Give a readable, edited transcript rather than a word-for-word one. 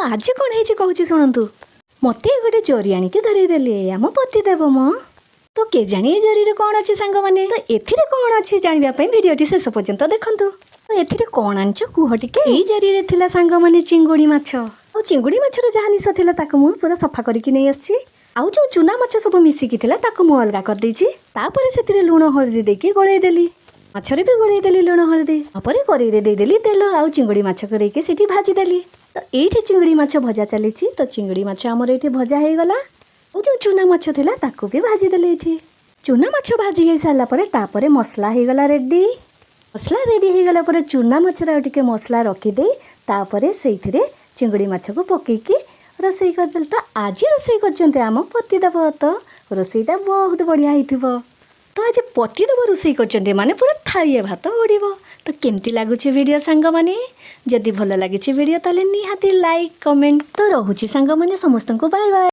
ଆଜି କ'ଣ ହେଇଛି କହୁଛି ଶୁଣନ୍ତୁ। ମୋତେ ଗୋଟେ ଜରି ଆଣିକି ଧରେଇଦେଲେ ଆମ ପତିଦେବ ମ। ତ କେଜାଣି ଏ ଜରିରେ କ'ଣ ଅଛି ସାଙ୍ଗମାନେ? ତ ଏଥିରେ କ'ଣ ଅଛି ଜାଣିବା ପାଇଁ ଭିଡ଼ିଓଟି ଶେଷ ପର୍ଯ୍ୟନ୍ତ ଦେଖନ୍ତୁ। ତ ଏଥିରେ କ'ଣ ଆଣିଛ କୁହ ଟିକେ। ଏଇ ଜରିରେ ଥିଲା ସାଙ୍ଗମାନେ ଚିଙ୍ଗୁଡ଼ି ମାଛ। ଆଉ ଚିଙ୍ଗୁଡ଼ି ମାଛର ଯାହା ନିଶ ଥିଲା, ତାକୁ ମୁଁ ପୁରା ସଫା କରିକି ନେଇ ଆସିଛି। ଆଉ ଯେଉଁ ଚୁନା ମାଛ ସବୁ ମିଶିକି ଥିଲା, ତାକୁ ମୁଁ ଅଲଗା କରିଦେଇଛି। ତାପରେ ସେଥିରେ ଲୁଣ ହଳଦୀ ଦେଇକି ଗୋଳେଇ ଦେଲି। ମାଛରେ ବି ଗୋଳେଇ ଦେଲି ଲୁଣ ହଳଦୀ। ତାପରେ କରେଇରେ ଦେଇଦେଲି ତେଲ ଆଉ ଚିଙ୍ଗୁଡ଼ି ମାଛ କରେଇକି ସେଠି ଭାଜିଦେଲି। ତ ଏଇଠି ଚିଙ୍ଗୁଡ଼ି ମାଛ ଭଜା ଚାଲିଛି। ତ ଚିଙ୍ଗୁଡ଼ି ମାଛ ଆମର ଏଇଠି ଭଜା ହେଇଗଲା। ଆଉ ଯେଉଁ ଚୁନା ମାଛ ଥିଲା, ତାକୁ ବି ଭାଜିଦେଲି ଏଇଠି। ଚୁନା ମାଛ ଭାଜି ହେଇସାରିଲା ପରେ ତାପରେ ମସଲା ହେଇଗଲା ରେଡ଼ି। ମସଲା ରେଡ଼ି ହେଇଗଲା ପରେ ଚୁନା ମାଛରେ ଆଉ ଟିକେ ମସଲା ରଖିଦେଇ ତାପରେ ସେଇଥିରେ ଚିଙ୍ଗୁଡ଼ି ମାଛକୁ ପକେଇକି ରୋଷେଇ କରିଦେଲି। ତ ଆଜି ରୋଷେଇ କରିଛନ୍ତି ଆମ ପତିଦେବ। ତ ରୋଷେଇଟା ବହୁତ ବଢ଼ିଆ ହେଇଥିବ। ତ ଆଜି ପତିଦେବ ରୋଷେଇ କରିଛନ୍ତି ମାନେ ପୁରା ଥାଳିଏ ଭାତ ବଢ଼ିବ। ତ କେମିତି ଲାଗୁଛି ଭିଡ଼ିଓ ସାଙ୍ଗମାନେ? ଯଦି ଭଲ ଲାଗିଛି ଭିଡ଼ିଓ, ତାହେଲେ ନିହାତି ଲାଇକ୍, କମେଣ୍ଟ। ତ ରହୁଛି ସାଙ୍ଗମାନେ, ସମସ୍ତଙ୍କୁ ବାଏ ବାଏ।